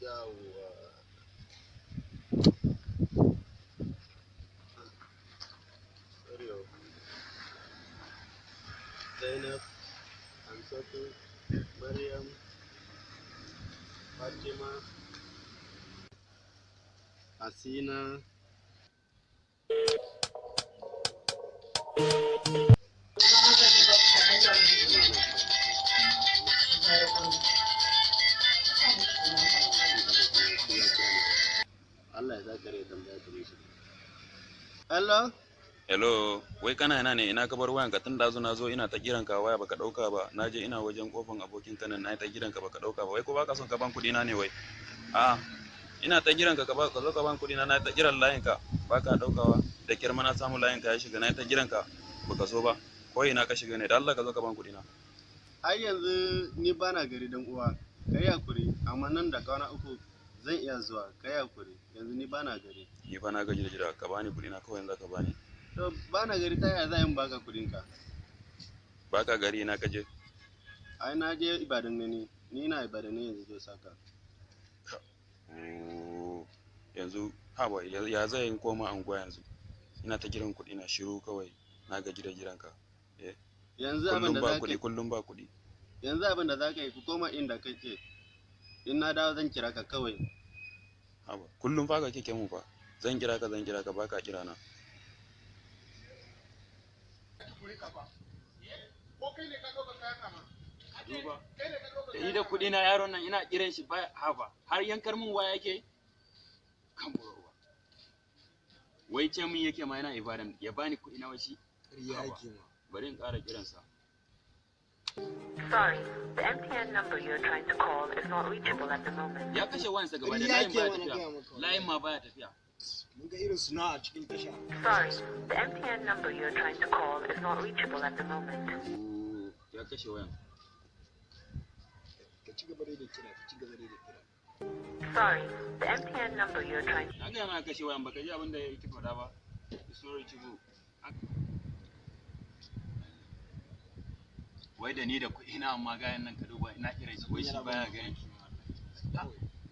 Yawwa. Sorry oh. Zainab, Hamsatu, Maryam, Fatima, Hasina. Allah ya sa kare tambaya ta mishi. Hello? Hello, wai kana ina ne? Ina ka bar wayanka tun da na zo ina ta kiran ka waya baka dauka ba. Na je ina wajen kofan abokin ka nan na ta kiran ka baka dauka ba. Wai ko baka son ka ban kuɗi na ne wai? A ina ta kiran ka ka ba ka zo ka ban kuɗi na, na ta kiran layin ka baka daukawa. Da kyar ma na samu layin ka ya shiga, na ta kiran ka baka zo ba. Ko ina ka shiga ne? Da Allah ka zo ka ban kuɗi na. Ai yanzu ni bana gari dan uwa. Kai hakuri, amma nan da kwana 3 zan iya zuwa. Kai hakuri, yanzu ni bana gari. Ni fa na gaji da jira, ka bani kuɗi na kawai yanzu ka bani. To bana gari, ta yaya za in baka kuɗin ka? Baka gari, ina ka je? Ai na je Ibadan ne ni. Ni ina Ibadan ne yanzu zo saka. Oh, yanzu haba ya zai in koma anguwa yanzu. Ina ta kiran kuɗi na shiru kawai, na gaji da jiran ka. Eh. Yanzu abin Kullum da ba za ka kuɗi, kullum ba kuɗi. Yanzu abin da za ka yi, ku koma inda kake. In na dawo zan kira ka kawai. Haba, kullum fa ka kike mu fa. Zan kira ka, zan kira ka baka kira na. Duba da ni da kuɗi na, yaron nan ina kiran shi ba haba har yankar min waya yake kan burowa. Wai ce min yake ma yana Ibadan ya bani kuɗi na washi. Ƙarya yake ma. Bari in ƙara kiransa. Sorry, the MTN number you're trying to call is not reachable at the moment. Ya kashe wayansa gaba da Ƙarya layin yake baya ma na tafiya. gaya maka. Layin ma baya tafiya. Mun ga irin suna a cikin tasha. Sorry, the MTN number you're trying to call is not reachable at the moment. Oh, ya kashe wayan. Ka ci gaba dai da kira, ka ci gaba dai da kira. Sorry, the MTN number you're trying Na gaya ma ya kashe wayan, baka ji abin da yake faɗa ba. It's not reachable. Wai da ni da kuɗi na, amma gayan nan ka duba ina kiran shi wai shi baya gani.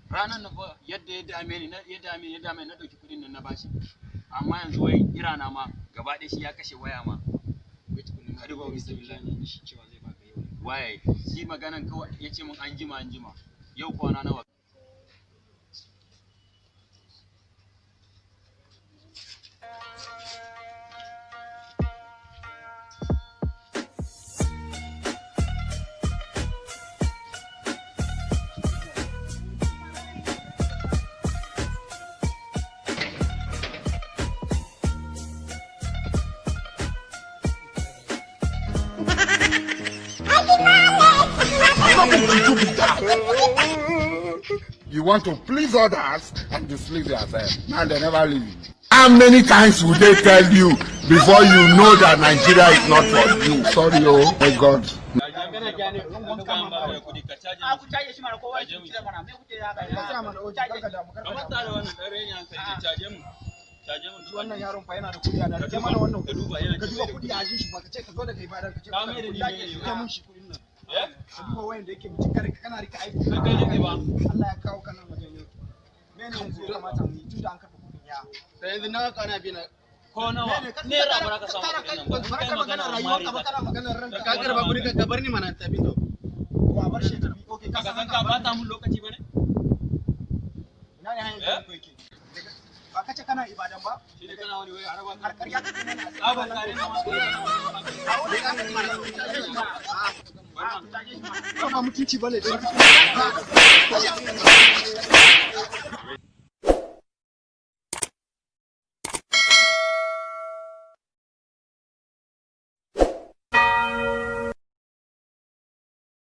Ranar na fa yadda ya dame ni, ya dame ni, ya dame ni, na ɗauki kuɗin nan na bashi. Amma yanzu wai kira na ma gaba ɗaya shi ya kashe waya ma. Wai tukunna Ka duba ma bisa billahi. da shi cewa zai baka yau ne. Waye shi maganan kawai ya ce min an jima an jima. Yau kwana nawa. You want to please others and displease yourself. Now they never leave you. How many times will they tell you before you know that Nigeria is not for you? Sorry, oh my God. Caje shi mana, caje mu. Ka sa mana oji, kar ka damu, kar ka Kamar damu. tare wannan ɗan raini hankali ne, caje mu. Caje mu. Wannan yaron fa yana da kuɗi a da rike mana wannan Ka duba yana ka duba kuɗi a jin shi ba ka ce ka zo daga Ibadan ka ce Ka mai da ni ka ne. rike mun shi kuɗin nan. Eh? Ka duba wayan da yake mutum kare kana rike aiki. Kai kai ne ba. Allah ya kawo ka nan wajen yau. Mene yanzu ya kamata mu yi tunda an karɓi kuɗin ya? Da yanzu nawa kana bi na? Ko nawa? Naira ba za ka samu kuɗin nan ba. Ba ka magana rayuwarka ba, kana maganar ranka. Ka karba kuɗi ka bar ni mana in tafi to. Wa bar shi ya tafi. Okay, ka Ka san san ka bata mun lokaci ba ne? Ina ne hanyar da yake? Ba ka ce kana Ibadan ba? Shi ne kana wani wai araba. Har ƙarya kake mana. Tsaban kare na masu. Ba mutunci bane.